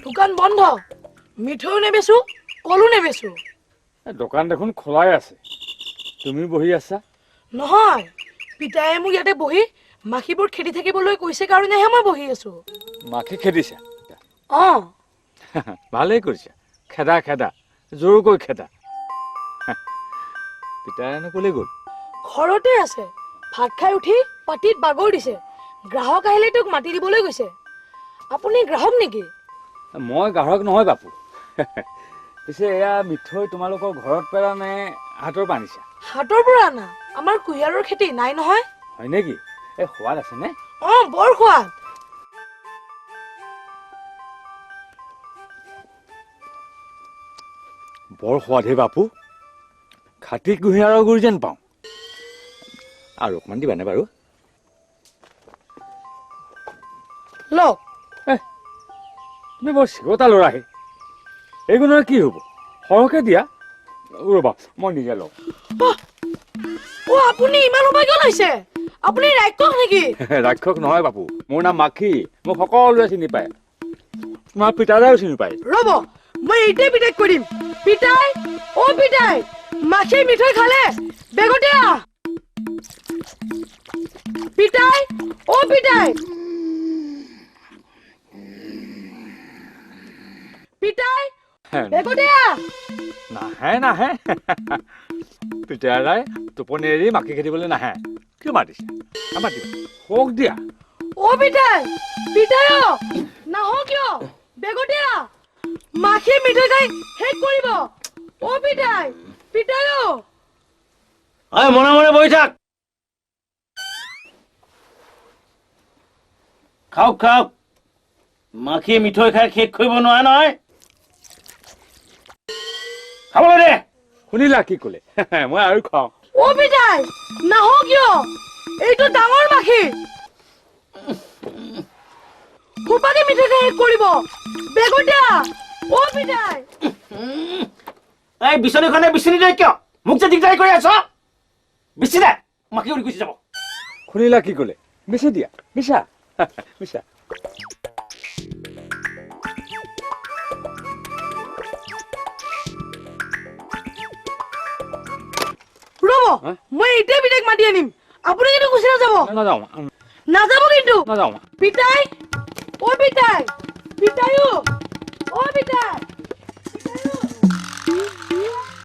দোকান বন্ধ, মিঠৈও নেবেচো, কলো নেবেচো। দোকান দেখোন খোলাই আছে, তুমি বহি আছা। নহয়, পিতায়ে মোক ইয়াতে বহি মাখিবোৰ খেদি থাকিবলৈ কৈছে কাৰণেহে মই বহি আছো। মাখি খেদিছা? অ। ভালেই কৰিছা, খেদা খেদা, জোৰকৈ খেদা। পিতায়েনো ক'লৈ গ'ল? ঘৰতে আছে, ভাত খাই উঠি পাটিত বাগৰ দিছে। গ্ৰাহক আহিলে তেওঁক মাতি দিবলৈ গৈছে। আপুনি গ্ৰাহক নেকি? মই গ্ৰাহক নহয় বাপু। পিছে এয়া মিঠৈ তোমালোকৰ ঘৰত পেৰা নে হাতৰ পৰা আনিছা? হাতৰ পৰা আনা, আমাৰ কুঁহিয়াৰৰ খেতি নাই নহয়। হয় নেকি? এই সোৱাদ আছেনে? অ, বৰ সোৱাদ। বৰ সোৱাদ হে বাপু, খাটি কুঁহিয়াৰৰ গুৰ যেন পাওঁ। আৰু অকণমান দিবানে বাৰু? লওক। তুমি বৰ চিকতা ল'ৰাহে, এইগুণৰ কি হ'ব? সৰহকৈ দিয়া। ৰ'বা, মই নিজে লওঁ। অ, আপুনি ইমান সময় কিয় লৈছে? আপুনি ৰাক্ষস নেকি? ৰাক্ষস নহয় বাপু, মোৰ নাম মাখি। মোক সকলোৱে চিনি পায়, তোমাৰ পিতাদাও চিনি পায়। ৰ'ব, মই এইটোৱে পিতাইক কৈ দিম। পিতাই, অ পিতাই, মাখিয়ে মিঠৈ খালে, বেগতে আহ। পিতাই, অ পিতাই, পিতাই, বেগতে আহ। নাহে নাহে, পিতাই টোপনি এৰি মাখি খেদিবলৈ নাহে। কিয় মাতিছে? নামাতিবা, শোক দিয়া। অ পিতাই, পিতাই, অ নাহ কিয়? বেগতে আহ, মাখিয়ে মিঠৈ খাই শেষ কৰিব। অ পিতাই, পিতাই, অ। ঐ, মনে মনে বহি থাক। খাওক খাওক, মাখিয়ে মিঠৈ খাই শেষ কৰিব নোৱাৰে নহয়। খাবলৈ দে। শুনিলা কি ক'লে? মই আৰু খাওঁ। অ পিতাই, নাহ কিয়? এইটো ডাঙৰ মাখি, সোপাকে মিঠৈ খাই শেষ কৰিব। বেগতে আহ। অ পিতাই। এই বিচনীখনে বিচনী দে কিয়? মোক যে দিগদাৰি কৰি আছ। বিচি দে, মাখি উৰি গুচি যাব। শুনিলা কি ক'লে? বেছি দিয়া, মিছা মিছা। ৰ'ব, মই এতিয়াই পিতাইক মাতি আনিম। আপুনি কিন্তু গুচি নাযাব। নাযাওঁ। নাযাব কিন্তু। নাযাওঁ। পিতাই, অ পিতাই, পিতাইও, অ পিতাই।